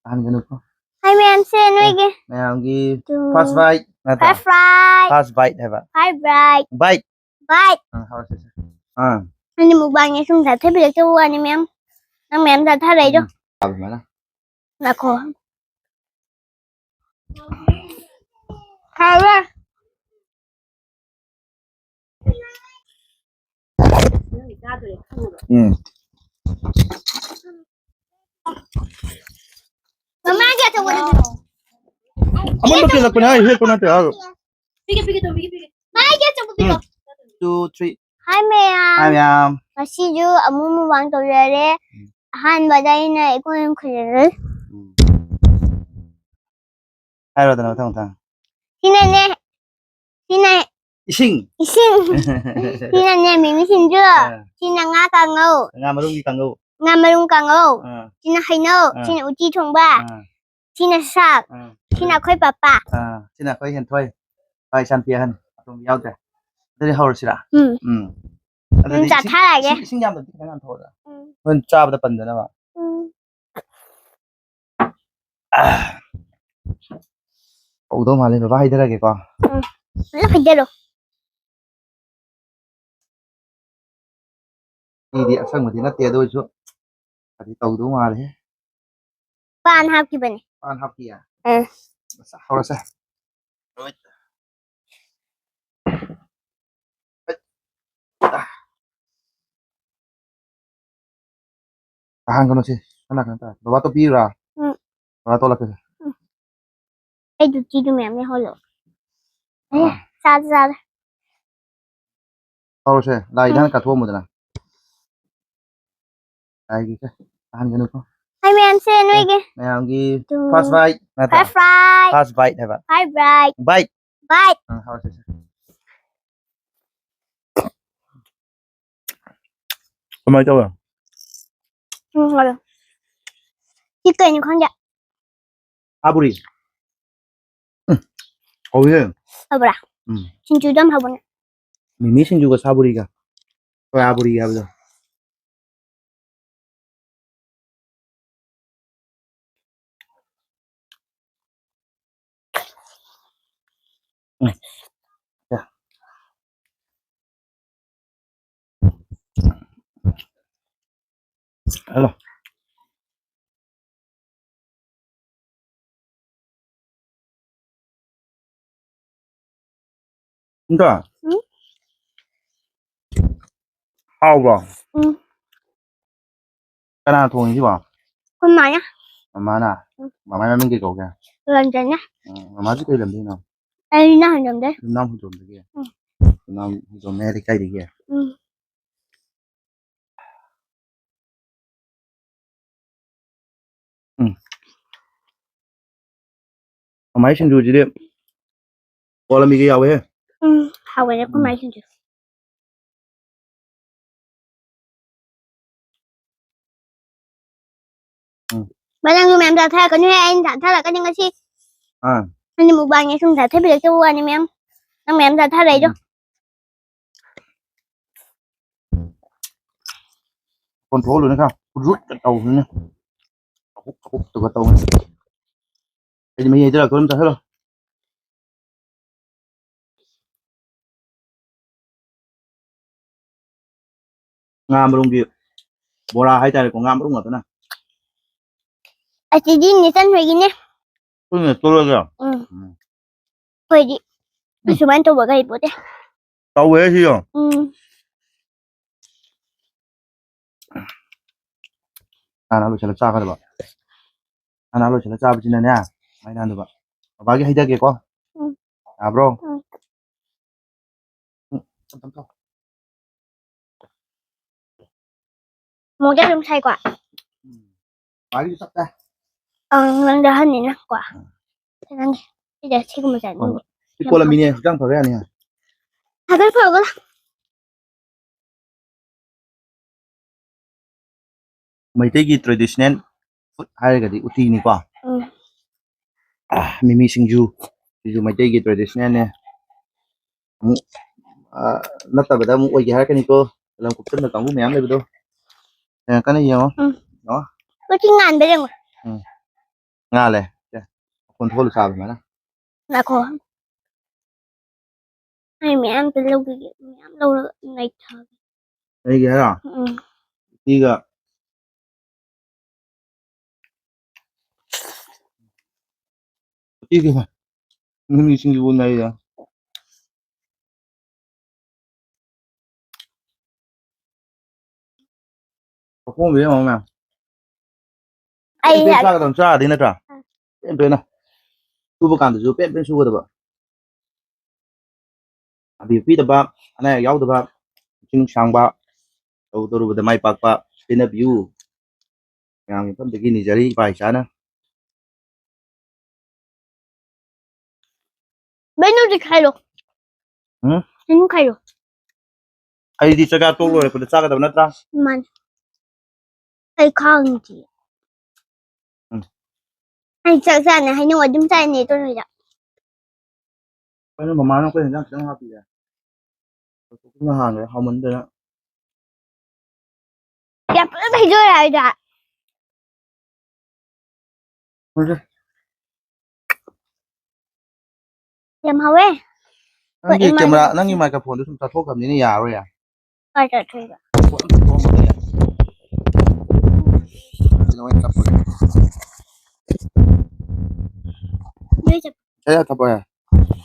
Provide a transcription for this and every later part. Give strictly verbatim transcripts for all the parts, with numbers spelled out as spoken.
ꯍꯥꯏ ꯃꯌꯥꯝꯁꯦ, ꯅꯣꯏꯒꯤ ꯃꯌꯥꯝꯒꯤ ꯇꯨ꯫ First bite ꯅꯠꯇ꯭ꯔꯥ? First bite꯫ First bite ꯍꯥꯏꯕ꯫ First bite꯫ Bite꯫ Bite꯫ ꯑꯥ, ꯍꯧꯔꯁꯦ, ꯁꯦ꯫ ꯑꯥ꯫ ꯑꯩꯅ mukbangꯅꯦ ꯁꯨꯝ ꯆꯥꯊꯕꯤꯔꯛꯇꯕ ꯋꯥꯅꯤ, ꯃꯌꯥꯝ꯫ ꯅꯪ ꯃꯌꯥꯝ ꯆꯥꯊꯔꯛꯏꯗꯣ꯫ ꯎꯝ, ꯑꯗꯨꯃꯥꯏꯅ꯫ ꯉꯥꯏꯈꯣ꯫ ꯍꯥꯎꯕ꯭ꯔꯥ? ꯎꯝ꯫ ꯃꯃꯥꯒꯤ ꯑꯆꯧꯕꯗꯨꯗꯤ꯫ ꯑꯃꯨꯟꯕ ꯀꯦꯜꯂꯛꯄꯅꯦ ꯍꯥꯏ, ꯍꯦꯛꯄ ꯅꯠꯇꯦ ꯍꯥꯏꯔꯣ꯫ ꯄꯤꯒꯦ, ꯄꯤꯒꯦ, ꯇꯧ, ꯄꯤꯒꯦ, ꯄꯤꯒꯦ꯫ ꯃꯥꯒꯤ ꯑꯆꯧꯕ ꯄꯤꯔꯣ꯫ ꯎꯝ꯫ Two, three꯫ Hi ꯃꯌꯥꯝ꯫ Hi ꯃꯌꯥꯝ꯫ ꯉꯁꯤꯁꯨ ꯑꯃꯨꯛ mukbang ꯇꯧꯖꯔꯦ꯫ ꯎꯝ꯫ ꯑꯍꯥꯟꯕꯗ ꯑꯩꯅ ꯏꯀꯣꯟ ꯈꯨꯜꯂꯦ꯫ ꯎꯝ꯫ ꯍꯥꯏꯔꯣꯗꯅ ꯃꯊꯪ ꯃꯊꯪ꯫ ꯁꯤꯅꯅꯦ꯫ ꯁꯤꯅ ꯏꯁꯤꯡ꯫ ꯏꯁꯤꯡ꯫ ꯁꯤꯅꯅꯦ ꯃꯤꯃꯤ ꯁꯤꯡꯖꯨ꯫ ꯑꯥ꯫ ꯁꯤꯅ ꯉꯥ ꯀꯥꯡꯉꯧ꯫ ꯉꯥ ꯃꯔꯨꯝꯒꯤ ꯀꯥꯡꯉꯧ꯫ ꯉꯥ ꯃꯔꯨꯝ ꯀꯥꯡꯉꯧ꯫ ꯑꯥ꯫ ꯁꯤꯅ ꯍꯩꯅꯧ꯫ ꯑꯥ꯫ ꯁꯤꯅ ꯎꯇꯤ ꯊꯣꯡꯕ꯫ ꯑꯥ꯫ ꯁꯤꯅ ꯁꯥꯛ꯫ ꯑꯥ꯫ ꯁꯤꯅ ꯑꯩꯈꯣꯏ ꯄꯄꯥ꯫ ꯑꯥ꯫ ꯁꯤꯅ ꯑꯩꯈꯣꯏ ꯍꯦꯟꯊꯣꯏ꯫ ꯏꯄꯥ ꯏꯆꯥꯅꯨꯄꯤ ꯑꯍꯟ ꯑꯇꯣꯝꯕꯤ ꯌꯥꯎꯗ꯭ꯔꯦ꯫ ꯑꯗꯨꯗꯤ ꯍꯧꯔꯁꯤꯔꯥ? ꯎꯝ꯫ ꯎꯝ꯫ ꯑꯗꯨꯗꯤ ꯑꯗꯨꯝ ꯏꯁꯤꯡ, ꯆꯥꯊꯔꯛꯑꯒꯦ꯫ ꯏꯁꯤꯡ, ꯏꯁꯤꯡ ꯌꯥꯝꯗꯕꯗꯤ ꯈꯤꯇꯪ ꯌꯥꯝ ꯊꯧꯑꯣꯗ꯫ ꯎꯝ꯫ ꯍꯣꯔꯦꯟ ꯆꯥꯕꯗ ꯄꯟꯗꯅꯕ꯫ ꯎꯝ꯫ ꯑꯥ꯫ ꯍꯧꯗꯧ ꯃꯥꯜꯂꯦ, ꯕꯕꯥ ꯍꯩꯊꯔꯒꯦꯀꯣ꯫ ꯎꯝ꯫ ꯄꯨꯂꯞ ꯍꯩꯊꯔꯣ꯫ ꯃꯤꯗꯤ ꯑꯁꯪꯕꯗꯤ ꯅꯠꯇꯦ, ꯑꯗꯨ ꯑꯣꯏꯔꯁꯨ ꯈꯔꯗꯤ ꯇꯧꯗꯧ ꯃꯥꯜꯂꯦ꯫ ꯄꯥꯟ ꯍꯥꯞꯈꯤꯕꯅꯦ꯫ ꯄꯥꯟ ꯍꯥꯞꯈꯤꯌꯦ? ꯑꯥ꯫ ꯑꯁ, ꯍꯧꯔꯁꯦ꯫ ꯑꯍꯥꯟꯕ ꯀꯩꯅꯣꯁꯦ, ꯁꯣꯝ ꯅꯥꯀꯟ ꯇꯥꯔꯦ꯫ ꯕꯕꯥ ꯇꯣ ꯄꯤꯔꯨꯔꯥ? ꯎꯝ꯫ ꯕꯕꯥ ꯇꯣꯂꯛꯀꯦꯁꯦ꯫ ꯎꯝ꯫ ꯑꯩ dutyꯗꯨ ꯃꯌꯥꯝ ꯌꯥꯎꯍꯜꯂꯣ꯫ ꯑꯦ, ꯑꯥ꯫ ꯆꯥꯔꯦ, ꯆꯥꯔꯦ꯫ ꯇꯧꯔꯁꯦ, ꯂꯥꯏꯗ ꯎꯝ꯫ ꯍꯥꯟꯅ ꯀꯠꯊꯣꯛꯑꯝꯃꯨꯗꯅ꯫ ꯂꯥꯏꯒꯤꯁꯦ ꯇꯥꯍꯟꯒꯅꯨꯀꯣ꯫ ꯍꯥꯏ ꯃꯌꯥꯝꯁꯦ, ꯑꯦ, ꯅꯣꯏꯒꯤ ꯃꯌꯥꯝꯒꯤ ꯇꯨ꯫ First bite ꯅꯠꯇ꯭ꯔꯥ? First bite꯫ First bite ꯍꯥꯏꯕ꯫ First bite꯫ Bite꯫ Bite꯫ ꯑꯥ, ꯍꯧꯔꯁꯦ, ꯁꯦ꯫ ꯀꯃꯥꯏ ꯇꯧꯋꯦ? ꯎꯝ, ꯍꯥꯎꯋꯦ꯫ ꯁꯤ ꯀꯩꯅꯣ ꯈꯪꯗꯦ꯫ ꯁꯥꯕꯨꯔꯤ꯫ ꯎꯝ, ꯍꯥꯎꯋꯤꯍꯦ꯫ ꯍꯥꯎꯕ꯭ꯔꯥ? ꯎꯝ꯫ ꯁꯤꯡꯖꯨꯗꯣ ꯌꯥꯝ ꯍꯥꯎꯕꯅꯦ꯫ ꯃꯤꯃꯤ ꯁꯤꯡꯖꯨꯒ ꯁꯥꯕꯨꯔꯤꯒ꯫ ꯁꯣꯌꯥꯕꯨꯔꯤ ꯍꯥꯏꯕꯗꯣ꯫ ꯎꯝ꯫ ꯌꯥ꯫ ꯍꯜꯂꯣ꯫ ꯏꯟꯗꯣ꯫ ꯎꯝ? ꯍꯥꯎꯕ꯭ꯔꯣ? ꯎꯝ꯫ ꯀꯅꯥ ꯊꯣꯡꯉꯤꯁꯤꯕꯣ? ꯑꯩꯈꯣꯏ ꯃꯥꯅ꯫ ꯃꯃꯥꯅ? ꯎꯝ꯫ ꯃꯃꯥꯏ ꯃꯃꯤꯡ ꯀꯩ ꯀꯧꯒꯦ? ꯔꯟꯖꯟꯅ꯫ ꯎꯝ, ꯃꯃꯥꯁꯤ ꯀꯩ ꯂꯝꯗꯩꯅꯣ? ꯑꯩ ꯅꯍꯥꯟ ꯂꯝꯗꯩ꯫ ꯌꯨꯝꯅꯥꯝ ꯍꯨꯟꯗ꯭ꯔꯣꯝꯗꯒꯤ? ꯎꯝ꯫ ꯌꯨꯝꯅꯥꯝ ꯍꯨꯟꯗ꯭ꯔꯣꯝ ꯃꯌꯥꯏ ꯂꯩꯀꯥꯏꯗꯒꯤ? ꯎꯝ꯫ ꯎꯝ꯫ ꯃꯃꯥꯏ ꯁꯤꯡꯖꯨꯁꯤꯗꯤ ꯀꯣꯂꯝꯃꯤꯒ ꯌꯥꯎꯋꯦꯍꯦ꯫ ꯎꯝ, ꯍꯥꯎꯋꯦ ꯑꯩꯈꯣꯏ ꯎꯝ꯫ ꯃꯥꯏ ꯁꯤꯡꯖꯨ꯫ ꯎꯝ꯫ ꯃ ꯅꯪꯁꯨ ꯃꯌꯥꯝ ꯆꯥꯊꯔꯛꯀꯅꯨꯍꯦ, ꯑꯩꯅ ꯆꯥꯊꯔꯛꯀꯅꯤ ꯉꯁꯤ꯫ ꯑꯥ꯫ ꯅꯪꯗꯤ ꯃꯨꯛꯕꯥꯡꯅꯦ ꯁꯨꯝ ꯆꯥꯊꯕꯤꯔꯛꯇꯕ ꯋꯥꯅꯤ ꯃꯌꯥꯝ꯫ ꯅꯪ ꯃꯌꯥꯝ ꯆꯥꯊꯔꯛꯏꯗꯣ꯫ ꯎꯝ꯫ ꯀꯣꯟꯊꯣꯛꯍꯜꯂꯨꯅꯦ ꯈꯔ꯫ ꯔꯨꯠꯀ ꯇꯧꯕꯅꯤꯅꯦ꯫ ꯀꯀꯨꯞ ꯀꯀꯨꯞꯇꯨꯒ ꯇꯧꯕꯅꯦ꯫ ꯑꯩꯗꯤ ꯃꯍꯤ ꯍꯩꯖꯤꯜꯂꯛꯇꯣꯏ ꯑꯗꯨꯝ ꯆꯥꯁꯤꯜꯂꯣ꯫ ꯉꯥ ꯃꯔꯨꯝꯒꯤ ꯕꯣꯔꯥ ꯍꯥꯏꯇꯥꯔꯦꯀꯣ, ꯉꯥ ꯃꯔꯨꯝ ꯉꯥꯛꯇꯅ꯫ ꯑꯁꯤꯗꯤ ꯅꯦꯆꯟ ꯍꯣꯏꯒꯤꯅꯦ꯫ ꯄꯨꯟꯅ ꯇꯣꯠꯂꯒ? ꯎꯝ꯫ ꯎꯝ꯫ ꯑꯩꯈꯣꯏꯗꯤ ꯎꯝ꯫ ꯑꯁꯨꯃꯥꯏꯅ ꯇꯧꯕꯒ ꯍꯩꯄꯣꯠꯇꯦ꯫ ꯇꯧꯋꯦ ꯁꯤꯁꯨ꯫ ꯎꯝ꯫ ꯍꯥꯟꯅ ꯂꯣꯏꯁꯤꯜꯂ ꯆꯥꯒꯗꯕ꯫ ꯍꯥꯟꯅ ꯂꯣꯏꯁꯤꯜꯂ ꯆꯥꯕꯁꯤꯅꯅꯦ, ꯃꯩ ꯅꯥꯟꯗꯕ꯫ ꯕꯕꯥꯒꯤ ꯍꯩꯊꯒꯦꯀꯣ꯫ ꯎꯝ꯫ ꯌꯥꯕ꯭ꯔꯣ? ꯎꯝ꯫ ꯎꯝ, ꯇꯞ ꯇꯞ ꯇꯧ꯫ ꯃꯣꯡꯗ ꯑꯗꯨꯝ ꯁꯥꯏꯀꯣ? ꯎꯝ꯫ ꯕꯕꯥꯒꯤꯁꯨ ꯇꯞ ꯇꯥꯏ꯫ ꯑꯪ, ꯅꯪꯗꯤ ꯑꯍꯟꯅꯤꯅ ꯀꯣ꯫ ꯎꯝ꯫ ꯅꯪꯒꯤ꯫ ꯑꯩꯗꯤ ꯑꯁꯤꯒꯨꯝꯕ ꯆꯥꯅꯤꯡꯗꯦ꯫ ꯍꯣꯏ꯫ ꯁꯤ ꯀꯣꯜꯂꯝꯃꯤꯅꯦ, ꯍꯛꯆꯥꯡ ꯐꯕ ꯌꯥꯅꯤ꯫ ꯍꯛꯆꯥꯡ ꯐꯕ? ꯃꯩꯇꯩꯒꯤ traditional food ꯍꯥꯏꯔꯒꯗꯤ ꯎꯇꯤꯅꯤꯀꯣ꯫ ꯎꯝ꯫ ꯑꯥ, ꯃꯤꯃꯤ ꯁꯤꯡꯖꯨ, ꯁꯤꯁꯨ ꯃꯩꯇꯩꯒꯤ traditionalꯅꯦ꯫ ꯑꯃꯨꯛ, ꯑꯥ, ꯅꯠꯇꯕꯗ ꯑꯃꯨꯛ ꯑꯣꯏꯒꯦ ꯍꯥꯏꯔꯛꯀꯅꯤꯀꯣ, ꯂꯝ ꯀꯨꯞꯁꯟꯕ ꯀꯥꯡꯕꯨ ꯃꯌꯥꯝ ꯂꯩꯕꯗꯣ꯫ ꯌꯦꯡꯉꯛꯀꯅꯤ, ꯌꯦꯡꯉꯣ꯫ ꯎꯝ꯫ ꯌꯦꯡꯉꯣ꯫ ꯎꯇꯤ ꯉꯥꯟꯕ ꯌꯦꯡꯉꯣ꯫ ꯎꯝ꯫ ꯉꯥꯜꯂꯦ꯫ ꯁꯦ, ꯃꯈꯣꯟ ꯊꯣꯛꯍꯜꯂꯨ ꯆꯥꯕ ꯑꯗꯨꯃꯥꯏꯅ꯫ ꯉꯥꯏꯈꯣ꯫ ꯑꯩ ꯃꯌꯥꯝ ꯑꯝꯇ ꯂꯧꯈꯤꯒꯦ꯫ ꯃꯌꯥꯝ ꯂꯧꯔꯒ ꯅꯩꯊꯒꯦ꯫ ꯑꯩꯒꯤ ꯍꯥꯏꯔꯣ? ꯎꯝ꯫ ꯎꯇꯤꯒ꯫ ꯎꯇꯤꯒ ꯃꯤꯃꯤ ꯁꯤꯡꯖꯨ ꯅꯩꯔꯦ꯫ ꯃꯈꯣꯡꯗꯣ ꯌꯦꯡꯉꯣ ꯃꯌꯥꯝ꯫ ꯑꯩ ꯄꯦꯟ ꯄꯦꯟ ꯆꯥꯒꯗꯕ ꯆꯥꯔꯗꯤ ꯅꯠꯇ꯭ꯔꯥ? ꯑ꯫ ꯄꯦꯟ ꯄꯦꯟꯅ꯫ ꯁꯨꯕ ꯀꯥꯟꯗꯁꯨ ꯄꯦꯟ ꯄꯦꯟ ꯁꯨꯒꯗꯕ꯫ ꯑꯕꯤꯔ ꯄꯤꯗꯕ, ꯑꯅꯥ ꯑꯌꯦꯛ ꯌꯥꯎꯗꯕ, ꯄꯨꯟꯁꯤ ꯅꯨꯡꯁꯥꯡꯕ, ꯇꯧ ꯇꯧꯔꯨꯕꯗ ꯃꯥꯏ ꯄꯥꯛꯄ ꯄꯦꯟꯅꯕꯤꯌꯨ꯫ ꯃꯌꯥꯝꯒꯤ ꯃꯐꯝꯗꯒꯤ ꯅꯤꯖꯔꯤ ꯏꯄꯥ ꯏꯆꯥꯅ꯫ ꯕꯩꯅꯨꯗꯤ ꯈꯥꯏꯔꯣ꯫ ꯎꯝ? ꯕꯩꯅꯨ ꯈꯥꯏꯔꯣ꯫ ꯑꯩꯗꯤ ꯆꯥꯛꯆꯥ ꯇꯣꯛ ꯂꯣꯏꯔꯛꯄꯗ ꯆꯥꯒꯗꯕ ꯅꯠꯇ꯭ꯔꯥ? ꯃꯥꯅꯤ꯫ ꯑꯩ ꯈꯥꯡꯗꯦ꯫ ꯎꯝ꯫ ꯑꯩ ꯆꯥꯛ ꯆꯥꯅ ꯍꯩꯅꯧ ꯑꯗꯨꯝ ꯆꯥꯏꯅꯦ ꯇꯣꯟ ꯍꯣꯏꯗ꯫ ꯑꯩꯅ ꯃꯃꯥꯅ ꯑꯩꯈꯣꯏ ꯍꯦꯟꯖꯥꯡ ꯈꯤꯇꯪ ꯍꯥꯞꯄꯤꯌꯦ꯫ ꯂꯣꯏꯊꯣꯛꯈꯤꯕꯅ ꯍꯥꯟꯈ꯭ꯔꯦ, ꯍꯥꯎꯃꯟꯗꯅ꯫ ꯌꯥꯝ ꯐꯖꯅ ꯍꯩꯖꯔꯦ ꯍꯥꯏꯗ꯫ ꯍꯣꯏꯁꯦ꯫ ꯌꯥꯝ ꯍꯥꯎꯋꯦ꯫ ꯅꯪꯒꯤ ꯍꯣꯏ, ꯏꯃꯥꯅ ꯀꯦꯃꯦꯔꯥ, ꯅꯪꯒꯤ ꯃꯥꯏꯀ꯭ꯔꯣꯐꯣꯟꯗꯣ ꯁꯨꯝ ꯆꯠꯊꯣꯛꯈ꯭ꯔꯕꯅꯤꯅ ꯌꯥꯔꯔꯣꯏ ꯌꯥ꯫ ꯀꯥꯏ ꯆꯠꯊꯣꯛꯏꯕ? ꯄꯣꯠ ꯑꯝꯇ ꯊꯣꯛꯑꯝꯃꯒ ꯌꯥ꯫ ꯁꯤꯗ ꯑꯣꯏꯅ ꯆꯠꯄꯒꯤ꯫ ꯅꯣꯏ ꯆꯠ- ꯀꯌꯥ ꯊꯛꯄ ꯌꯥ?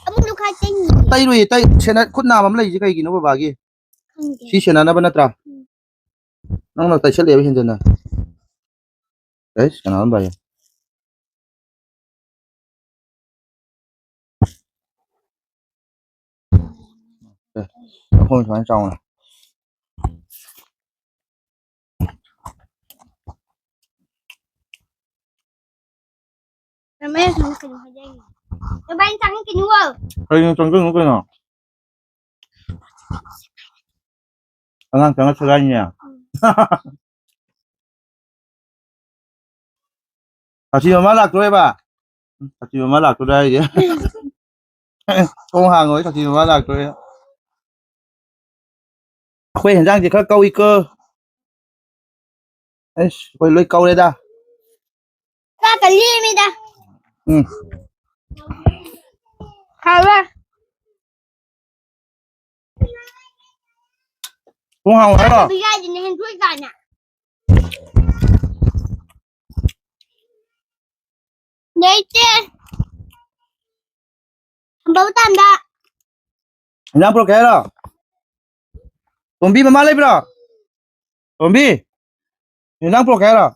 ꯑꯃꯨꯛ ꯂꯨꯈꯥꯏ ꯇꯩꯅꯤ꯫ ꯇꯩꯔꯣꯏꯌꯦ, ꯇꯩ-, ꯁꯦꯟꯅ-, ꯈꯨꯠ ꯅꯥꯕ ꯑꯃ ꯂꯩꯔꯤꯁꯦ ꯀꯩꯒꯤꯅꯣ ꯕꯕꯥꯒꯤ? ꯈꯪꯗꯦ꯫ ꯁꯤ ꯁꯦꯟꯅꯅꯕ ꯅꯠꯇ꯭ꯔꯥ? ꯎꯝ꯫ ꯅꯪꯅ ꯇꯩꯁꯜꯂꯛꯑꯦꯕ ꯍꯦꯟꯖꯟꯅ꯫ ꯑꯩꯁ, ꯀꯅꯥꯅꯣꯝ ꯂꯥꯛꯑꯦ꯫ ꯑꯦ, ꯃꯈꯣꯡ ꯁꯨꯃꯥꯏꯅ ꯆꯥꯎꯅ꯫ ꯅꯃꯥꯏ ꯁꯨꯃꯥꯏꯅ ꯀꯩꯅꯣ ꯍꯥꯏꯖꯔꯤꯅꯦ꯫ ꯅꯕꯥꯅꯤ ꯆꯪꯉꯛꯈꯤꯅꯨꯋꯣ꯫ ꯀꯩꯅꯣ ꯆꯪꯁꯤꯟꯅꯨ ꯀꯩꯅꯣ? ꯑꯉꯥꯡ ꯆꯪꯉꯛꯁꯨ ꯂꯥꯏꯅꯦ꯫ ꯎꯝ꯫ ꯁꯥꯊꯤ ꯃꯃꯥ ꯂꯥꯛꯇꯣꯔꯦꯕ꯫ ꯎꯝ, ꯁꯥꯊꯤ ꯃꯃꯥ ꯂꯥꯛꯇꯣꯔꯦ ꯍꯥꯏꯁꯦ꯫ ꯊꯣꯡ ꯍꯥꯡꯉꯣꯏ, ꯁꯥꯊꯤ ꯃꯃꯥ ꯂꯥꯛꯇꯣꯔꯦ꯫ ꯑꯩꯈꯣꯏ ꯍꯦꯟꯖꯥꯡꯁꯦ ꯈꯔ ꯀꯧꯏꯀꯣ꯫ ꯑꯩꯁ, ꯑꯩꯈꯣꯏ ꯂꯣꯏ ꯀꯧꯔꯦꯗ꯫ ꯆꯥꯛꯀ ꯂꯦꯝꯃꯤꯗ꯫ ꯎꯝ꯫ ꯍꯥꯎꯕ꯫ ꯊꯣꯡ ꯍꯥꯡꯉꯨ ꯍꯥꯏꯔꯣ? ꯍꯥꯡꯗꯕ ꯌꯥꯏꯗꯅ, ꯍꯦꯟꯊꯣꯛꯏ ꯀꯥꯏꯅ꯫ ꯂꯩꯇꯦ꯫ ꯍꯟꯗꯧ ꯇꯥꯟꯗ꯫ ꯏꯟꯖꯥꯡ ꯄꯨꯔꯛꯀꯦ ꯍꯥꯏꯔꯣ? ꯇꯣꯝꯕꯤ, ꯃꯃꯥ ꯂꯩꯕ꯭ꯔꯣ? ꯇꯣꯝꯕꯤ, ꯏꯟꯖꯥꯡ ꯄꯨꯔꯛꯀꯦ ꯍꯥꯏꯔꯣ?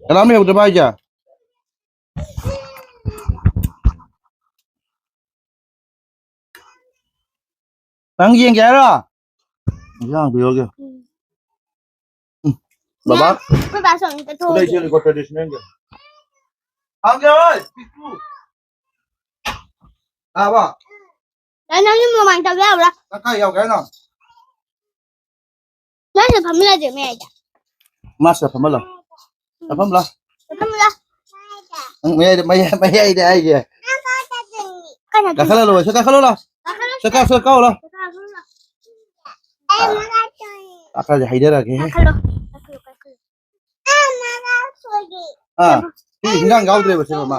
ꯀꯅꯥꯝ ꯂꯩꯍꯧꯗ꯭ꯔꯕ ꯍꯥꯏꯁꯦ? ꯅꯪ ꯌꯦꯡꯒꯦ ꯍꯥꯏꯔꯣ? ꯏꯟꯖꯥꯡ ꯄꯤꯔꯛꯑꯣꯒꯦ꯫ ꯎꯝ꯫ ꯎꯝ꯫ ꯕꯕꯥ꯫ ꯑꯩꯈꯣꯏ ꯕꯥ ꯁꯣꯝꯗ ꯊꯣꯛꯑꯒꯦ꯫ ꯈꯨꯗꯩ ꯁꯦꯠꯂꯤꯀꯣ, traditionalꯒꯤ꯫ ꯍꯥꯡꯒꯦ ꯍꯣꯏ, ꯄꯤꯛꯇ꯭ꯔꯨ꯫ ꯂꯥꯛꯑꯕ? ꯅꯪ, ꯅꯪꯒꯤ ꯃꯃꯥꯡ ꯆꯠꯄ ꯌꯥꯕ꯭ꯔꯥ? ꯅꯪ ꯀꯥꯏ ꯌꯥꯎꯒꯦ ꯍꯥꯏꯅꯣ? ꯅꯪꯁꯨ ꯐꯝꯃꯤꯟꯅꯁꯦ ꯃꯌꯥꯏꯗ꯫ ꯃꯥ ꯁꯤꯗ ꯐꯝꯍꯜꯂꯣ꯫ ꯆꯠꯐꯝꯂꯣ? ꯆꯠꯐꯝꯂꯣ? ꯅꯪ ꯃꯌꯥꯏꯗ, ꯃꯌꯥꯏ, ꯃꯌꯥꯏꯗ ꯍꯥꯏꯁꯦ꯫ ꯀꯥꯏ ꯆꯠꯇꯣꯏꯅꯣ? ꯀꯥꯈꯠꯂ ꯂꯣꯏꯔꯦ, ꯁꯤꯗ ꯀꯥꯈꯠꯂꯣ ꯂꯥꯎ꯫ ꯀꯥꯈꯠꯂꯣ꯫ ꯁꯤꯗ ꯀꯥ-, ꯁꯤꯗ ꯀꯥꯎ ꯂꯥꯎ꯫ ꯀꯥꯈꯠꯂꯣ꯫ ꯑꯩ ꯑꯥ꯫ ꯃꯈꯥ ꯆꯠꯇꯣꯏꯅꯦ꯫ ꯀꯥꯈꯠꯂꯁꯦ, ꯍꯩꯊꯔꯛꯑꯒꯦ꯫ ꯀꯥꯈꯠꯂꯣ, ꯀꯥꯈꯠꯂꯣ, ꯀꯥꯈꯠꯂꯣ꯫ ꯑꯥ, ꯁꯤ ꯍꯤꯟꯖꯥꯡ ꯌꯥꯎꯗ꯭ꯔꯦꯕ ꯁꯤꯗ, ꯃꯃꯥ꯫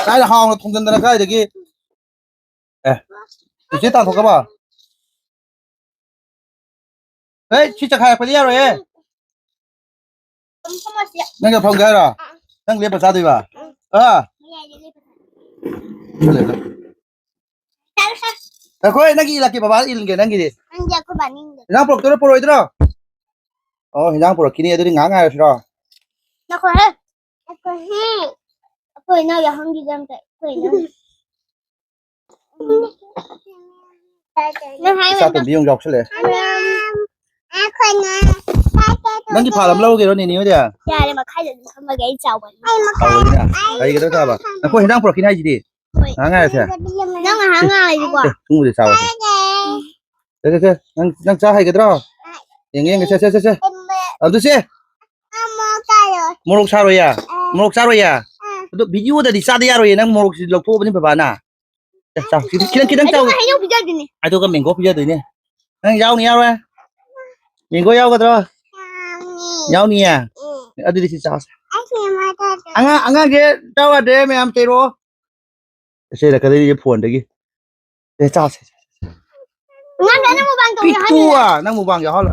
ꯀꯥꯏꯗ ꯍꯥꯎꯅ ꯊꯣꯡꯖꯤꯟꯗꯅ ꯀꯥꯏꯗꯒꯤ? ꯑꯦ, ꯆꯤꯆꯦ ꯇꯥꯟꯊꯣꯛꯈ꯭ꯔꯕ? ꯑꯦ, ꯁꯤ ꯆꯈꯥꯏꯔꯛꯄꯗꯤ ꯌꯥꯔꯣꯏꯍꯦ꯫ ꯅꯪꯒ ꯐꯝꯒꯦ ꯍꯥꯏꯔꯣ? ꯅꯪ ꯂꯦꯞꯄ ꯆꯥꯗꯣꯏꯕ? ꯑꯥ? ꯉꯥꯏꯈꯣꯍꯦ, ꯅꯪꯒꯤ ꯏꯜꯂꯛꯀꯦ, ꯕꯕꯥ ꯏꯜꯒꯦ ꯅꯪꯒꯤꯗꯤ꯫ ꯅꯪꯗꯤ ꯑꯩꯈꯣꯏ ꯕꯥ ꯅꯤꯡꯗꯦ꯫ ꯏꯟꯖꯥꯡ ꯄꯨꯔꯛꯇꯣꯏꯔꯣ, ꯄꯨꯔꯛꯑꯣꯏꯗ꯭ꯔꯣ? ꯑꯣ, ꯏꯟꯖꯥꯡ ꯄꯨꯔꯛꯈꯤꯅꯤ, ꯑꯗꯨꯗꯤ ꯉꯥꯏꯍꯥꯛ ꯉꯥꯏꯔꯁꯤꯔꯣ? ꯉꯥꯏꯈꯣꯍꯦ꯫ ꯉꯥꯏꯈꯣꯍꯦ꯫ ꯑꯩꯈꯣꯏ ꯏꯅꯥꯎ ꯌꯥꯎꯍꯟꯈꯤꯗꯦ ꯑꯝꯇ꯫ ꯑꯩꯈꯣꯏ ꯏꯅꯥꯎ꯫ ꯅꯪ ꯍꯥꯏ ꯏꯆꯥ ꯇꯣꯝꯕꯤ ꯑꯃꯨꯛ ꯌꯥꯎꯁꯜꯂꯛꯑꯦ꯫ ꯅꯪꯒꯤ ꯐꯥꯜ ꯑꯃ ꯂꯧꯔꯨꯒꯦꯔꯣ, ꯅꯦꯅꯦ ꯍꯣꯏꯗ? ꯌꯥꯔꯦ, ꯃꯈꯥꯏꯗ ꯑꯗꯨꯝ ꯐꯝꯃꯒꯦ, ꯑꯩ ꯆꯥꯎꯕꯅꯤ꯫ ꯆꯥꯎꯕꯅꯤꯅ? ꯍꯩꯒꯗ꯭ꯔꯣ ꯆꯥꯕ? ꯅꯈꯣꯏ ꯍꯤꯟꯖꯥꯡ ꯄꯨꯔꯛꯈꯤꯅꯤ ꯍꯥꯏꯁꯤꯗꯤ? ꯍꯣꯏ꯫ ꯉꯥꯏꯍꯥꯛ ꯉꯥꯏꯔꯁꯦ꯫ ꯅꯪ ꯉꯥꯏꯍꯥꯛ ꯉꯥꯏꯔꯗꯤꯀꯣ꯫ ꯑꯦ, ꯁꯨꯝꯕꯨꯗꯤ ꯆꯥꯎꯔꯁꯦ꯫ ꯁꯦ, ꯁꯦ, ꯁꯦ꯫ ꯅꯪ, ꯅꯪ ꯆꯥ ꯍꯩꯒꯗ꯭ꯔꯣ? ꯌꯦꯡꯒꯦ, ꯌꯦꯡꯒꯦ꯫ ꯁꯦ, ꯁꯦ, ꯁꯦ, ꯁꯦ꯫ ꯑꯗꯨ ꯁꯦ꯫ ꯃꯣꯔꯣꯛ ꯁꯥꯔꯣꯏꯌꯦ? ꯑꯥ꯫ ꯃꯣꯔꯣꯛ ꯆꯥꯔꯣꯏꯌꯦ? ꯑꯥ꯫ ꯑꯗꯣ video ꯗꯗꯤ ꯆꯥꯗ ꯌꯥꯔꯣꯏꯌꯦ, ꯅꯪ ꯃꯣꯔꯣꯛꯁꯤ ꯂꯧꯊꯣꯛꯑꯕꯅꯤ ꯕꯕꯥꯅ꯫ ꯑꯦ, ꯆꯥꯎ, ꯈꯤꯇꯪ, ꯈꯤꯇꯪ, ꯈꯤꯇꯪ ꯆꯥꯎ꯫ ꯑꯗꯨꯒ ꯍꯩꯅꯧ ꯄꯤꯖꯗꯣꯏꯅꯦ꯫ ꯑꯗꯨꯒ mango ꯄꯤꯖꯗꯣꯏꯅꯦ꯫ ꯅꯪ ꯌꯥꯎꯅꯤ ꯌꯥꯎꯔꯣꯏ? Mango ꯌꯥꯎꯒꯗ꯭ꯔꯣ? ꯌꯥꯎꯅꯤ꯫ ꯌꯥꯎꯅꯤꯌꯦ? ꯎꯝ꯫ ꯑꯗꯨꯗꯤ ꯁꯤ ꯆꯥꯁꯦ꯫ ꯑꯩ ꯁꯤ ꯑꯃ ꯆꯥꯒꯦ꯫ ꯑꯉꯥꯡ, ꯑꯉꯥꯡꯁꯦ ꯆꯥꯎ ꯌꯥꯗ꯭ꯔꯦ ꯃꯌꯥꯝ ꯆꯩꯔꯛꯑꯣ꯫ ꯏꯁꯩ ꯂꯛꯀꯗꯣꯏꯅꯤ ꯐꯣꯟꯗꯒꯤ꯫ ꯑꯦ, ꯆꯥꯁꯦ꯫ ꯉꯥ ꯅꯪ ꯃꯨꯛꯕꯥꯡ ꯇꯧꯒꯦ ꯍꯥꯏꯅꯤꯅꯦ꯫ ꯄꯤꯛꯇꯨꯋꯥ, ꯅꯪ ꯃꯨꯛꯕꯥꯡ ꯌꯥꯎꯍꯜꯂꯣ꯫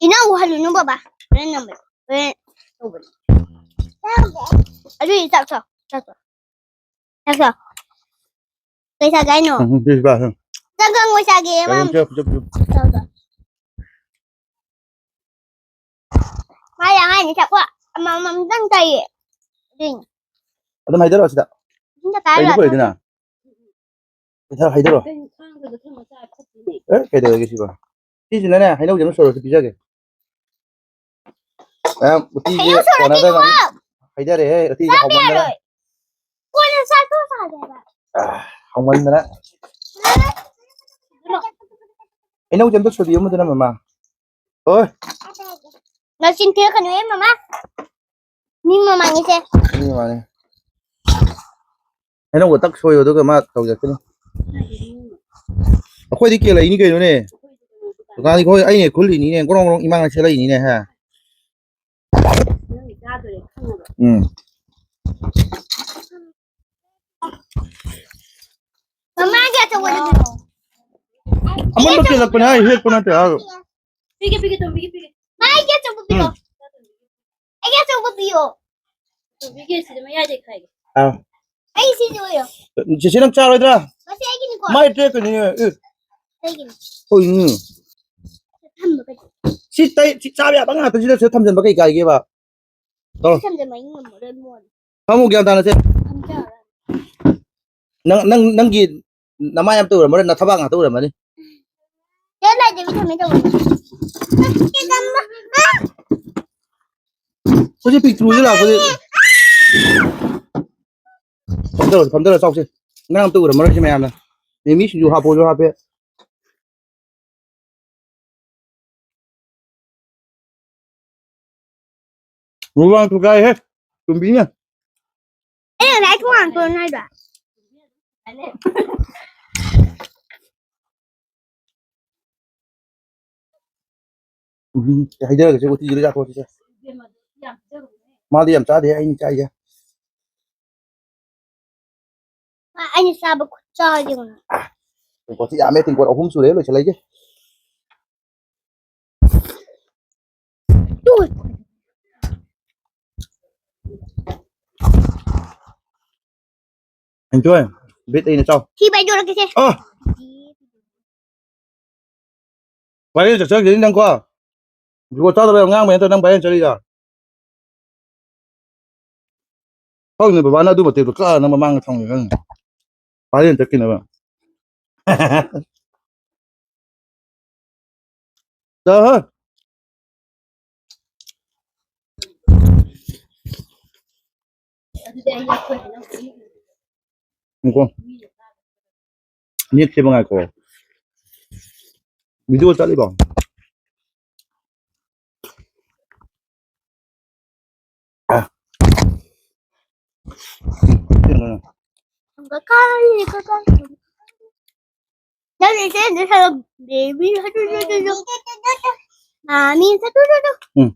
ꯏꯅꯥꯎ ꯎꯍꯜꯂꯨꯅꯨ ꯕꯕꯥ꯫ ꯍꯣꯔꯦꯟ ꯅꯝꯕꯔ꯫ ꯍꯣꯔꯦꯟ ꯇꯧꯕꯅꯤ꯫ ꯑꯗꯨꯗꯤ ꯆꯥꯛ ꯆꯥꯎ꯫ ꯆꯥꯛ ꯆꯥꯎ꯫ ꯆꯥꯛ ꯆꯥꯎ꯫ ꯀꯩ ꯆꯥꯒꯦ ꯍꯥꯏꯅꯣ? ꯎꯝ, ꯄꯤꯁ ꯄꯥ, ꯎꯝ꯫ ꯆꯥꯛ ꯆꯥꯎ, ꯃꯣꯏ ꯆꯥꯒꯦ, ꯀꯩꯅꯣ ꯃꯥꯝ꯫ ꯆꯞ, ꯆꯞ, ꯆꯞ꯫ ꯆꯥꯎ, ꯆꯥꯎ꯫ ꯃꯥꯗꯤ ꯑꯉꯥꯡꯅꯤ ꯆꯥꯛꯀꯣ ꯑꯃꯃꯝꯇꯪ ꯆꯥꯏꯌꯦ꯫ ꯑꯗꯨꯏꯅꯦ꯫ ꯑꯗꯨꯝ ꯍꯥꯏꯗꯔꯛꯑꯣ ꯁꯤꯗ꯫ ꯁꯤꯗ ꯀꯥꯏ ꯀꯩꯅꯣ ꯂꯥꯛꯑꯣ꯫ ꯄꯨꯔꯛꯏꯗꯨꯅ? ꯄꯩꯁꯥ ꯍꯥꯏꯗꯔꯛꯑꯣ꯫ ꯀꯩꯅꯣ ꯈꯥꯡꯗꯨꯗ ꯊꯝꯃ ꯆꯥ ꯐꯠꯇꯦꯅꯦ꯫ ꯑꯦ, ꯀꯩꯗꯧꯔꯒꯦ ꯁꯤꯕꯣ? ꯁꯤꯁꯤꯅꯅꯦ, ꯍꯩꯅꯧꯁꯦ ꯑꯃ ꯁꯣꯏꯔꯁꯨ ꯄꯤꯖꯒꯦ꯫ ꯃꯌꯥꯝ ꯎꯇꯤꯁꯦ ꯍꯩꯅꯧ ꯁꯣꯏꯔꯗꯤ ꯀꯣꯟꯅꯗꯅ ꯅꯨꯡꯉꯥꯏ꯫ ꯍꯩꯗꯔꯦꯍꯦ, ꯎꯇꯤꯁꯦ ꯆꯥꯕ ꯍꯥꯎꯃꯟꯗꯅ꯫ ꯌꯥꯔꯣꯏ꯫ ꯀꯣꯟꯅ ꯆꯥꯊꯣꯛ ꯆꯥꯁꯦ ꯍꯥꯏꯕ꯫ ꯑꯥ, ꯍꯥꯎꯃꯟꯗꯅ꯫ ꯍꯩꯅꯧꯁꯦ ꯑꯝꯇ ꯁꯣꯏꯕꯤꯌꯨ, ꯑꯃꯗꯨꯅ ꯃꯃꯥ꯫ ꯍꯣꯏ꯫ ꯅꯆꯤꯟ ꯊꯤꯔꯛꯀꯅꯨꯍꯦ, ꯃꯃꯥ꯫ ꯃꯤ ꯃꯃꯥꯡꯉꯁꯦ꯫ ꯃꯤ ꯃꯃꯥꯡꯉꯦ꯫ ꯍꯩꯅꯧꯒ ꯇꯛ ꯁꯣꯏꯌꯣ, ꯑꯗꯨꯒ ꯃꯥ ꯇꯧꯖꯔꯛꯀꯅꯤ꯫ ꯑꯩꯈꯣꯏꯗꯤ ꯀꯦꯜꯂꯛꯏꯅꯤ ꯀꯩꯅꯣꯅꯦ꯫ ꯗꯨꯀꯥꯟꯗꯤ ꯑꯩꯈꯣꯏ, ꯑꯩꯅ ꯈꯨꯜꯂꯤꯅꯤꯅꯦ, ꯒ꯭ꯔꯣꯡ ꯒ꯭ꯔꯣꯡ ꯏꯃꯥꯡꯅ ꯁꯦꯠꯂꯛꯏꯅꯤꯅꯦ, ꯍꯥ? ꯎꯝ꯫ ꯃꯃꯥꯒꯤ ꯑꯆꯧꯕꯗꯨ ꯄꯤꯔꯛꯑꯣ꯫ ꯑꯃꯨꯟꯕ ꯀꯦꯜꯂꯛꯄꯅꯦ ꯍꯥꯏ, ꯍꯦꯛꯄ ꯅꯠꯇꯦ ꯍꯥꯏꯔꯒ꯫ ꯄꯤꯒꯦ, ꯄꯤꯒꯦ, ꯇꯣꯝꯕꯤꯒꯦ, ꯄꯤꯒꯦ꯫ ꯃꯥꯒꯤ ꯑꯆꯧꯕ ꯄꯤꯔꯛꯑꯣ꯫ ꯎꯝ꯫ ꯑꯩꯒꯤ ꯑꯆꯧꯕ ꯄꯤꯌꯣ꯫ ꯇꯣꯝꯕꯤꯒꯤ ꯁꯤꯗ ꯃꯌꯥꯏꯗꯩ ꯈꯥꯏꯒꯦ꯫ ꯑꯥ꯫ ꯑꯩ ꯁꯤꯁꯦ ꯑꯣꯏꯌꯣ꯫ ꯆꯦꯆꯦ, ꯅꯪ ꯆꯥꯔꯣꯏꯗ꯭ꯔꯥ? ꯃꯁꯤ ꯑꯩꯒꯤꯅꯤꯀꯣ꯫ ꯃꯥꯏ ꯇ꯭ꯔꯦꯠ ꯀꯩꯅꯣꯅꯦ꯫ ꯑꯦ꯫ ꯑꯩꯒꯤꯅꯤ꯫ ꯍꯣꯏꯅꯦ꯫ ꯊꯝꯕ ꯀꯩ? ꯁꯤ ꯇꯩ-, ꯁꯤ ꯆꯥꯕ ꯌꯥꯕ ꯉꯥꯛꯇꯁꯤꯗ ꯁꯤꯗ ꯊꯝꯖꯤꯟꯕ ꯀꯩ ꯀꯥꯏꯒꯦꯕ? ꯇꯧꯔꯣ꯫ ꯊꯝꯖꯤꯟꯕ ꯑꯩ ꯉꯝꯃꯔꯣꯏ ꯃꯣꯟ꯫ ꯐꯝꯃꯨ, ꯒ꯭ꯌꯥꯟ ꯇꯥꯅ ꯁꯦ꯫ ꯐꯝꯖꯔꯣꯏ꯫ ꯅꯪ, ꯅꯪ, ꯅꯪꯒꯤ ꯅꯃꯥꯏ ꯑꯝꯇ ꯎꯔꯝꯃꯔꯣꯏ, ꯅꯊꯕꯥꯛ ꯉꯥꯛꯇ ꯎꯔꯝꯃꯅꯤ꯫ ꯆꯦ ꯂꯥꯏꯗꯦꯕꯤ ꯊꯝꯃꯦ ꯇꯧꯕꯅꯦ꯫ ꯍꯧꯖꯤꯛ ꯄꯤꯛꯇ꯭ꯔꯨꯁꯤ ꯂꯥꯛꯄꯗꯤ꯫ ꯐꯝꯗꯔꯣ, ꯐꯝꯗꯔꯣ, ꯆꯥꯎꯁꯦ꯫ ꯅꯪ ꯑꯝꯇ ꯎꯔꯝꯃꯔꯣꯏ ꯁꯤ ꯃꯌꯥꯝꯅ꯫ ꯃꯤꯃꯤ ꯁꯤꯡꯖꯨ ꯍꯥꯞꯄꯣꯁꯨ ꯍꯥꯞꯄꯦ꯫ ꯃꯨꯛꯕꯥꯡ ꯊꯨꯒꯥꯏꯍꯦ, ꯇꯨꯝꯕꯤꯅ꯫ ꯑꯩ ꯉꯁꯥꯏ ꯊꯣꯡ ꯍꯥꯡꯇꯣꯛꯑꯣ ꯍꯥꯏꯗ꯭ꯔꯥ? ꯎꯝ, ꯍꯩꯗꯔꯒꯁꯦ ꯎꯇꯤꯁꯤꯗ ꯆꯥꯊꯣꯛꯑꯁꯤꯁꯦ꯫ ꯃꯥꯗꯤ ꯌꯥꯝ ꯆꯥꯗꯦ, ꯑꯩꯅ ꯆꯥꯏꯁꯦ꯫ ꯃꯥ ꯑꯩꯅ ꯆꯥꯕ ꯈꯨꯠ ꯆꯥꯔꯗꯤ ꯀꯩꯅꯣ꯫ ꯇꯦꯡꯀꯣꯠꯁꯤ ꯌꯥꯝꯃꯦ, ꯇꯦꯡꯀꯣꯠ ꯑꯍꯨꯝ ꯁꯨꯔꯦ ꯂꯣꯏꯁꯤꯜꯂꯛꯏꯁꯦ꯫ ꯇꯨ꯫ ꯑꯦꯟꯖꯣꯏ꯫ ꯕꯤꯠ ꯑꯩꯅ ꯆꯥꯎ꯫ ꯁꯤ ꯕꯥꯏ ꯌꯣꯜꯂꯛꯀꯦꯁꯦ꯫ ꯑ꯫ ꯚꯥꯏꯔꯦꯜ ꯆꯠꯆꯈꯤꯅꯤ ꯅꯪꯀꯣ꯫ ꯖꯨꯒꯣꯠ ꯆꯥꯗꯕ ꯌꯥꯝ ꯉꯥꯡꯕ ꯅꯠꯇ꯭ꯔꯣ ꯅꯪ ꯚꯥꯏꯔꯦꯜ ꯆꯠꯂꯤꯗꯣ? ꯈꯪꯅꯤ ꯕꯕꯥꯅ ꯑꯗꯨ ꯃꯇꯦꯛꯇꯣ ꯀꯛꯑ ꯅꯪ ꯃꯃꯥꯡꯗ ꯊꯝꯒꯦ ꯈꯪꯅꯤ꯫ ꯚꯥꯏꯔꯦꯜ ꯆꯠꯈꯤꯅꯕ꯫ ꯆꯠꯂꯣꯍꯦ꯫ ꯉꯥꯏꯈꯣ꯫ ꯅꯦꯠ ꯁꯦꯝꯕ ꯉꯥꯏꯈꯣ꯫ ꯚꯤꯗꯤꯑꯣ ꯆꯠꯂꯤꯕꯣ? ꯑ꯫ ꯎꯝ, ꯀꯩꯅꯣ? ꯀꯀꯥ, ꯀꯀꯥ꯫ ꯅꯪ ꯏꯆꯦꯗ ꯁꯥꯔꯛ baby ꯁꯥꯔꯛ ꯃꯥꯃꯤ ꯁꯥꯔꯛ ꯎꯝ꯫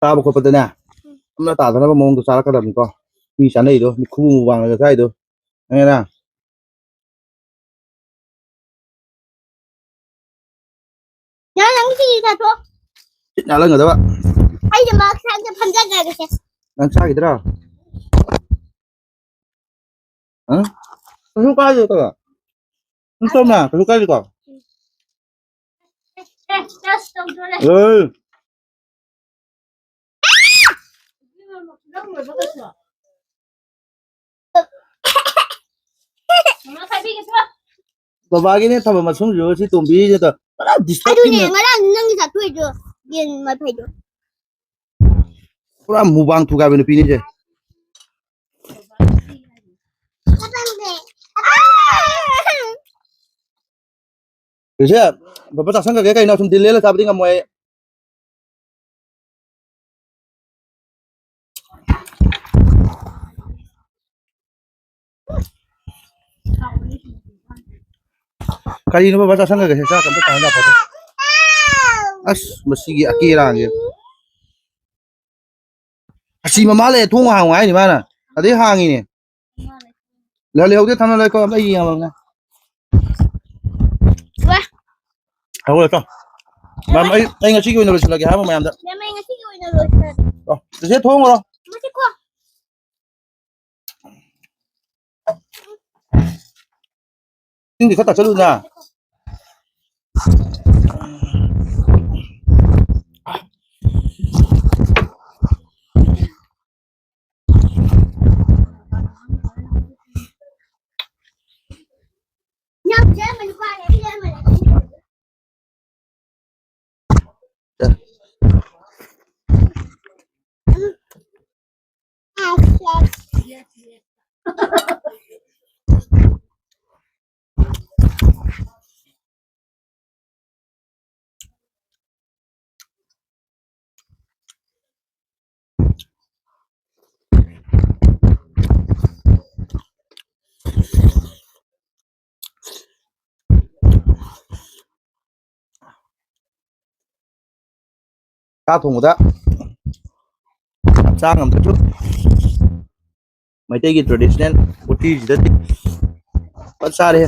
ꯆꯥꯕ ꯈꯣꯠꯄꯗꯅꯦ, ꯎꯝ꯫ ꯑꯃꯅ ꯇꯥꯗꯅꯕ ꯃꯑꯣꯡꯗ ꯆꯥꯔꯛꯀꯗꯕꯅꯤꯀꯣ꯫ ꯃꯤ ꯆꯥꯅꯩꯗꯣ, ꯃꯤ ꯈꯨꯕꯨ ꯃꯨꯕꯥꯡꯅꯒ ꯆꯥꯏꯗꯣ꯫ ꯈꯪꯉꯦꯅ? ꯅꯪ, ꯅꯪ ꯁꯤ ꯆꯥꯊꯣꯛ꯫ ꯁꯤꯠ ꯅꯥꯜꯍꯟꯒꯗꯕ꯫ ꯑꯩꯁꯦ ꯃꯥꯛꯁ ꯍꯥꯞꯇ ꯐꯝꯖꯈ꯭ꯔꯒꯦꯁꯦ꯫ ꯅꯪ ꯆꯥꯈꯤꯗ꯭ꯔꯥ? ꯍꯥ? ꯀꯩꯁꯨ ꯀꯥꯏꯗꯦ ꯀꯩꯅꯣ꯫ ꯁꯨꯝ ꯇꯧꯅ, ꯀꯩꯁꯨ ꯀꯥꯏꯗꯦꯀꯣ? ꯑꯦ, ꯇꯁ ꯇꯧꯗꯣꯔꯦ꯫ ꯑꯦ꯫ ꯅꯪ ꯂꯣꯏꯕ ꯀꯩꯁꯨ? ꯃꯃꯥ ꯈꯥꯏꯕꯤꯒꯦ ꯊꯣꯛ꯫ ꯕꯕꯥꯒꯤꯅꯦ ꯊꯝꯕ ꯃꯁꯨꯡꯁꯨ ꯁꯤ ꯇꯣꯝꯕꯤꯁꯤꯗ ꯄꯨꯔꯥ disturb ꯑꯗꯨꯅꯦ, ꯊꯤꯅ꯫ ꯉꯔꯥꯡ ꯅꯪꯒꯤ ꯆꯥꯊꯣꯛꯏꯗꯣ, ꯌꯦꯟ ꯃꯐꯩꯗꯣ꯫ ꯄꯨꯔꯥ ꯃꯨꯕꯥꯡ ꯊꯨꯒꯥꯏꯕ ꯅꯨꯄꯤꯅꯤꯁꯦ꯫ ꯁꯦ, ꯕꯕꯥ ꯆꯥꯁꯟꯈ꯭ꯔꯒꯦ ꯀꯩꯅꯣ, ꯁꯨꯝ ꯗꯤꯜ ꯂꯦꯜꯂ ꯆꯥꯕꯗꯤ ꯉꯝꯃꯣꯏ ꯑꯩ꯫ ꯀꯔꯤꯅꯣ ꯕꯕꯥ ꯆꯥꯁꯟꯈ꯭ꯔꯒꯦ ꯁꯦ, ꯆꯥꯛ ꯑꯝꯇ ꯊꯥꯡꯒꯠ ꯂꯥꯛꯄꯗ꯫ ꯑꯁ, ꯃꯁꯤꯒꯤ ꯑꯀꯦꯔꯥꯡꯁꯦ꯫ ꯑꯁꯤ ꯃꯃꯥ ꯂꯩ, ꯊꯣꯡ ꯍꯥꯡꯉꯨ ꯍꯥꯏꯅꯤ ꯃꯥꯅ꯫ ꯑꯗꯩ ꯍꯥꯡꯉꯤꯅꯦ꯫ ꯂꯩꯍꯧꯗꯦ, ꯊꯝꯂꯝꯂꯣꯏꯀꯣ, ꯑꯝꯇ ꯌꯦꯡꯉꯝꯃꯒ꯫ ꯍꯧꯔꯦ, ꯇꯣ꯫ ꯃꯦꯝ, ꯑꯩ, ꯑꯩ ꯉꯁꯤꯒꯤ ꯑꯣꯏꯅ ꯂꯣꯏꯁꯤꯜꯂꯒꯦ ꯍꯥꯏꯕ ꯃꯌꯥꯝꯗ꯫ ꯃꯦꯝ, ꯑꯩ ꯉꯁꯤꯒꯤ ꯑꯣꯏꯅ ꯂꯣꯏꯁꯤꯜꯂꯒꯦ꯫ ꯑꯣ, ꯆꯦꯆꯦ, ꯊꯣꯡ ꯍꯣꯡꯉꯨꯔꯣ꯫ ꯃꯁꯤꯀꯣ꯫ ꯏꯁꯤꯡꯗꯤ ꯈꯔ ꯊꯛꯆꯜꯂꯨꯗꯅ꯫ ꯁꯥ ꯊꯣꯡꯕꯗ ꯍꯛꯆꯥꯡ ꯑꯝꯇꯁꯨ ꯃꯩꯇꯩꯒꯤ traditional ꯎꯇꯤꯁꯤꯗꯗꯤ ꯐꯖ ꯆꯥꯔꯦ꯫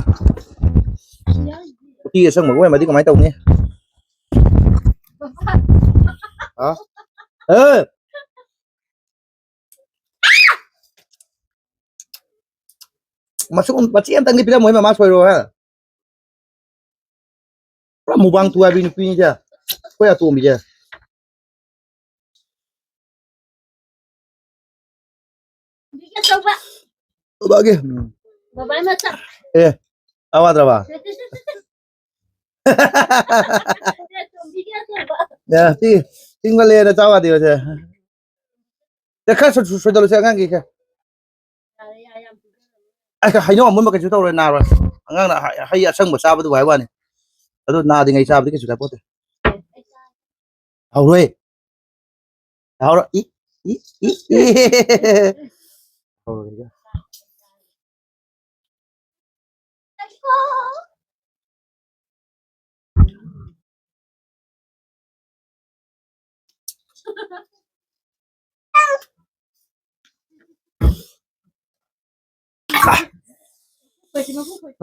ꯎꯇꯤ ꯑꯁꯪꯕꯒ ꯑꯣꯏꯔꯝꯃꯗꯤ ꯀꯃꯥꯏꯅ ꯇꯧꯅꯤ? ꯍꯥ? ꯑꯦ! ꯃꯆꯦꯠ ꯑꯃꯇꯪꯗꯤ ꯄꯤꯔꯝꯃꯣꯍꯦ, ꯃꯃꯥ ꯁꯣꯏꯔꯣ ꯍꯦ꯫ ꯄꯨꯔꯥ ꯃꯨꯕꯥꯡ ꯊꯨꯒꯥꯏꯕꯤ ꯅꯨꯄꯤꯅꯤꯁꯦ, ꯑꯩꯈꯣꯏ ꯑꯇꯣꯝꯕꯤꯁꯦ꯫ ꯕꯤꯒꯦ ꯑꯆꯧꯕ꯫ ꯕꯕꯥꯒꯤ꯫ ꯕꯕꯥꯒꯤ ꯃꯆꯥ꯫ ꯑꯦ, ꯑꯋꯥꯗ꯭ꯔꯕ? ꯕꯤꯒꯦ ꯑꯆꯧꯕ꯫ ꯑꯦ, ꯁꯤ ꯆꯤꯡꯃꯜꯂꯦꯅ ꯆꯥꯎ ꯌꯥꯗꯦꯕꯁꯦ꯫ ꯑꯦ, ꯈꯔ ꯁꯣꯏ-, ꯁꯣꯏ-, ꯁꯣꯏꯗꯠꯂꯨꯁꯦ ꯑꯉꯥꯡꯒꯤ ꯈꯔ꯫ ꯌꯥꯔꯦ, ꯌꯥꯔꯦ, ꯌꯥꯝ ꯄꯤꯖꯔꯦ꯫ ꯑꯁ, ꯍꯩꯅꯧ ꯑꯃꯨꯟꯕ ꯀꯩꯁꯨ ꯇꯧꯔꯣꯏ, ꯅꯥꯔꯣꯏ꯫ ꯑꯉꯥꯡꯅ ꯍ-, ꯍꯩ ꯑꯁꯪꯕ ꯆꯥꯕꯗꯨꯕꯨ ꯍꯥꯏꯕ ꯋꯥꯅꯤ꯫ ꯑꯗꯨ ꯅꯥꯗ꯭ꯔꯤꯉꯩ ꯆꯥꯕꯗꯤ ꯀꯩꯁꯨ ꯀꯥꯏꯄꯣꯠꯇꯦ꯫ ꯍꯧꯔꯣꯏ꯫ ꯍꯧꯔꯣ-, ꯏ, ꯏ, ꯏ, ꯏ꯫ ꯍꯧꯔꯣꯏ꯫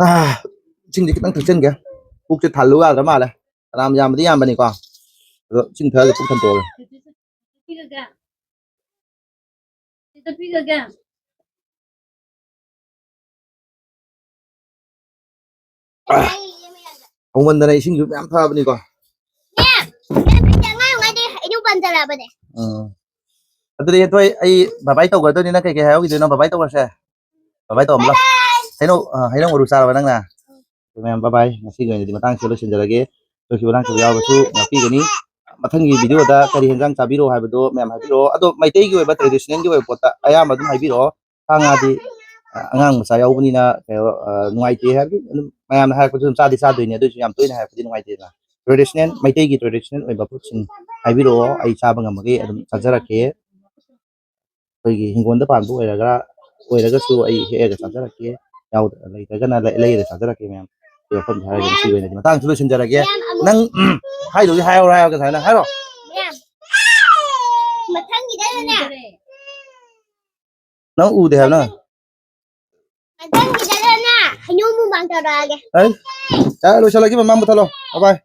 ꯑꯥ, ꯏꯁꯤꯡꯁꯦ ꯈꯤꯇꯪ ꯊꯛꯆꯤꯟꯒꯦ꯫ ꯄꯨꯛꯁꯦ ꯊꯜꯂꯨ ꯌꯥꯗ꯭ꯔ ꯃꯥꯜꯂꯦ꯫ ꯐꯅꯌꯥꯝ ꯌꯥꯝꯕꯗꯤ ꯌꯥꯝꯕꯅꯤꯀꯣ, ꯑꯗꯣ ꯏꯁꯤꯡ ꯊꯛꯑꯒ ꯄꯨꯛ ꯊꯟꯇꯣꯛꯑꯒꯦ꯫ ꯍꯧꯃꯟꯗꯅ ꯏꯁꯤꯡꯁꯨ ꯃꯌꯥꯝ ꯊꯛꯑꯕꯅꯤꯀꯣ꯫ ꯎꯝ꯫ ꯑꯗꯨꯗꯤ ꯊꯣꯏ, ꯑꯩ ꯕꯥꯏ ꯕꯥꯏ ꯇꯧꯈ꯭ꯔꯗꯣꯏꯅꯤ꯫ ꯅꯪ ꯀꯩꯀꯩ ꯍꯥꯏꯍꯧꯈꯤꯗꯣꯏꯅꯣ? ꯕꯥꯏ ꯕꯥꯏ ꯇꯧꯈ꯭ꯔꯁꯦ꯫ ꯕꯥꯏ ꯕꯥꯏ ꯇꯧꯔꯝꯃꯣ ꯂꯥꯎ꯫ ꯍꯩꯅꯧ, ꯑ, ꯍꯩꯅꯧ ꯃꯔꯨ ꯆꯥꯔꯕ ꯅꯪꯅ? ꯑꯗꯨ ꯃꯌꯥꯝ ꯕꯥꯏ ꯕꯥꯏ꯫ ꯉꯁꯤꯒꯤ ꯑꯣꯏꯅꯗꯤ ꯃꯇꯥꯡꯁꯤꯗ ꯂꯣꯏꯁꯤꯟꯖꯔꯒꯦ꯫ ꯅꯣꯏꯁꯨ ꯃꯇꯥꯡꯁꯤꯗ ꯌꯥꯎꯕꯁꯨ ꯉꯥꯛꯄꯤꯒꯅꯤ꯫ ꯃꯊꯪꯒꯤ ꯚꯤꯗꯤꯑꯣꯗ ꯀꯔꯤ ꯍꯦꯟꯖꯥꯡ ꯆꯥꯕꯤꯔꯣ ꯍꯥꯏꯕꯗꯣ ꯃꯌꯥꯝ ꯍꯥꯏꯕꯤꯔꯛꯑꯣ꯫ ꯑꯗꯣ ꯃꯩꯇꯩꯒꯤ ꯑꯣꯏꯕ traditionalꯒꯤ ꯑꯣꯏꯕ ꯄꯣꯠꯇ ꯑꯌꯥꯝꯕ ꯑꯗꯨꯝ ꯍꯥꯏꯕꯤꯔꯛꯑꯣ꯫ ꯁꯥ ꯉꯥꯗꯤ, ꯑ, ꯑꯉꯥꯡ ꯃꯆꯥ ꯌꯥꯎꯕꯅꯤꯅ, ꯀꯩꯅꯣ, ꯑ, ꯅꯨꯡꯉꯥꯏꯇꯦ ꯍꯥꯏꯕꯗꯤ ꯑꯗꯨꯝ ꯃꯌꯥꯝꯅ ꯍꯥꯏꯔꯛꯄꯁꯨ ꯑꯗꯨꯝ ꯆꯥꯗꯤ ꯆꯥꯗꯣꯏꯅꯦ, ꯑꯗꯨꯑꯣꯏꯁꯨ ꯌꯥꯝ ꯇꯣꯏꯅ ꯍꯥꯏꯔꯛꯄꯗꯤ ꯅꯨꯡꯉꯥꯏꯇꯦꯗꯅ꯫ Traditional, ꯃꯩꯇꯩꯒꯤ traditional ꯑꯣꯏꯕ ꯄꯣꯠꯁꯤꯡ ꯍꯥꯏꯕꯤꯔꯛꯑꯣ, ꯑꯩ ꯆꯥꯕ ꯉꯝꯃꯒꯩ ꯑꯗꯨꯝ ꯆꯥꯖꯔꯛꯀꯦ꯫ ꯑꯩꯈꯣꯏꯒꯤ ꯍꯤꯡꯒꯣꯜꯗ ꯄꯥꯟꯕ ꯑꯣꯏꯔꯒ, ꯑꯣꯏꯔꯒꯁꯨ ꯑꯩ ꯍꯦꯛꯑꯒ ꯆꯥꯖꯔꯛꯀꯦ꯫ ꯌꯥꯎꯗ-, ꯂꯩꯇ꯭ꯔꯒꯅ ꯂꯩ-, ꯂꯩꯔ ꯆꯥꯖꯔꯛꯀꯦ ꯃꯌꯥꯝ꯫ ꯑꯩ ꯋꯥꯐꯝꯁꯦ ꯍꯥꯏꯔꯒꯦ, ꯉꯁꯤꯒꯤ ꯑꯣꯏꯅꯗꯤ ꯃꯇꯥꯡꯁꯤꯗ ꯂꯣꯏꯁꯤꯟꯖꯔꯒꯦ꯫ ꯅꯪ, ꯎꯝ, ꯍꯥꯏꯗꯧꯗꯤ ꯍꯥꯏꯍꯧꯔꯣ ꯍꯥꯏꯌꯣ, ꯉꯁꯥꯏꯅ ꯍꯥꯏꯔꯣ꯫ ꯃꯌꯥꯝ, ꯃꯊꯪꯒꯤꯗꯅꯦ꯫ ꯅꯪ ꯎꯗꯦ ꯍꯥꯏꯕ ꯅꯪ? ꯃꯊꯪꯒꯤꯗꯅꯦ, ꯍꯩꯅꯧ ꯃꯨꯛꯕꯥꯡ ꯇꯧꯔꯛꯑꯒꯦ꯫ ꯑꯩ, ꯌꯥꯔꯦ, ꯂꯣꯏꯁꯤꯜꯂꯒꯦ, ꯃꯃꯥꯡ ꯃꯨꯊꯠꯂꯣ꯫ ꯕꯥꯏ ꯕꯥꯏ꯫